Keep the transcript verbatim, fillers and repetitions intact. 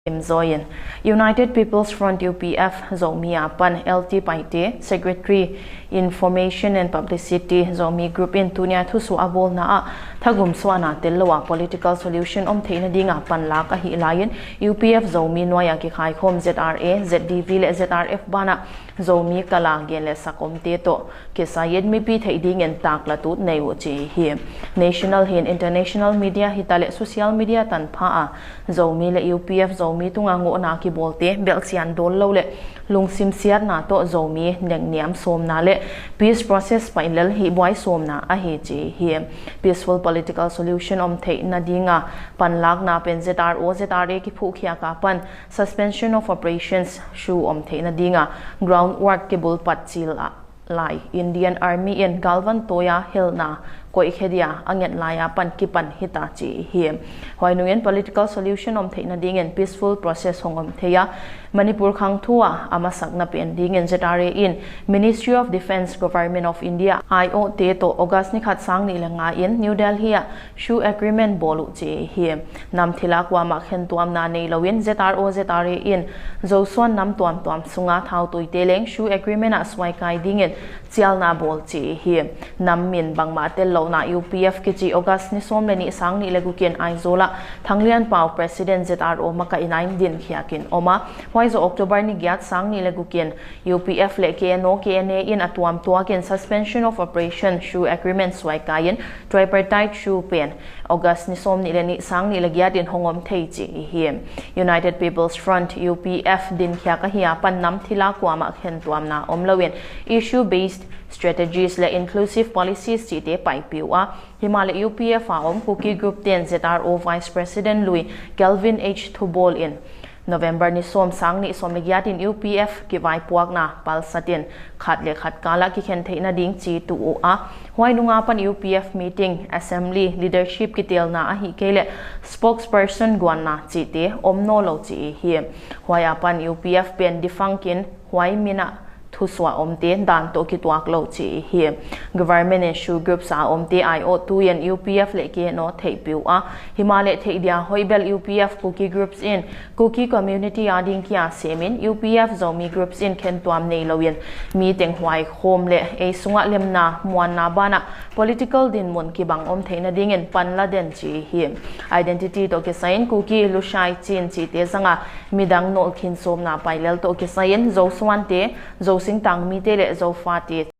Imzaw in United People's Front, U P F, Zomi a pan L T Paite, Secretary Information and Publicity, Zomi Group in tunia thusuah a bawlna ah thagum suahna tel lo a political solution om theihna dinga panlak ahi lai-in U P F Zomi nuai-a kikhaikhawm Z R A, Z D V le Z R F banah Zomi kala gen le sak omte tawh kisai-in mipi theih dingin taklatut nei uh ci hi. National hin international media hitaleh social media tanpha a Zomi le U P F Zomi tunga ngawhna kibawlte belhsian dawl lo le lungsim siatna tawh Zomi nekniam sawmna le peace process pailel hihbuai sawmna ahi ci hi. Peaceful political solution om theihna dinga panlakna pen Z R O Z R A kiphuhkhiak a pan Suspension of Operations, SoO, om theihna dinga groundwork kibulpat cil ah lai Indian Army in galvan tawi-a helna koihkhia dia a nget lai-a pan kipan hita ci hi. Huai nungin political solution om theihna dingin peaceful process hong om thei a, Manipur khangthu-a a masakna pen dingin Z R A in Ministry of Defence, Government of India aiawhte tawh August ni khat, sang nih le nga in New Delhi ah SoO agreement bawl uh ci hi. Nam thila kuamah khentuamna nei loin Z R O Z R A in Zosuan nam tuamtuam sunga thautuite leng SoO agreement ah suaikai dingin cialna bawl ci hi. Nam min bangmah tel lohna U P F kici August ni sawm le nih, sang nih le guk in Aizawl ah Thanglianpau President Z R O makaihna in dinkhiakin om a, huai zawh October ni giat, sang nih le guk in U P F le K N O K N A in a tuamtuakin Suspension of Operation, SoO agreement suaikai-in tripartite SoO pen August ni sawm nih le nih, sang nih le giat in hong om thei ci hi. United People's Front, U P F, dinkhiak ahi a pan nam thila kuamah khentuamna om loin issue based strategies le inclusive policies cihte paipih uh a, himahleh U P F a om Kuki Group ten Z R O Vice President lui Kelvin H Thubawl in November ni sawm, sang nih sawm le giat in U P F kivaipuakna palsatin khat le khat kalah kikhen theihna ding ci tuh uh a, huai nunga pan U P F meeting, assembly, leadership kitelna ahi kei leh spokesperson guanna cihte om nawn lo ci hi. Huai a pan U P F pen defunct in huai min ah thusuah omte dan tawh kituak lo ci hi. Government in SoO groups a omte aiawhtu in U P F le K N O theihpih uh a, himahleh theih dia hoih bel U P F Kuki groups in Kuki community ading kia semin U P F Zomi groups in khentuam nei loin mi teng huai khawm le ei sungah lemna muanna banah political dinmun kibang om theihna dingin panla den ci hi. Identity tawh kisai-in Kuki, Lushai, Chin cihte zanga midang nawlkhin sawmna pailel tawh kisai-in Zosuante, Zosingtang mite le Zofate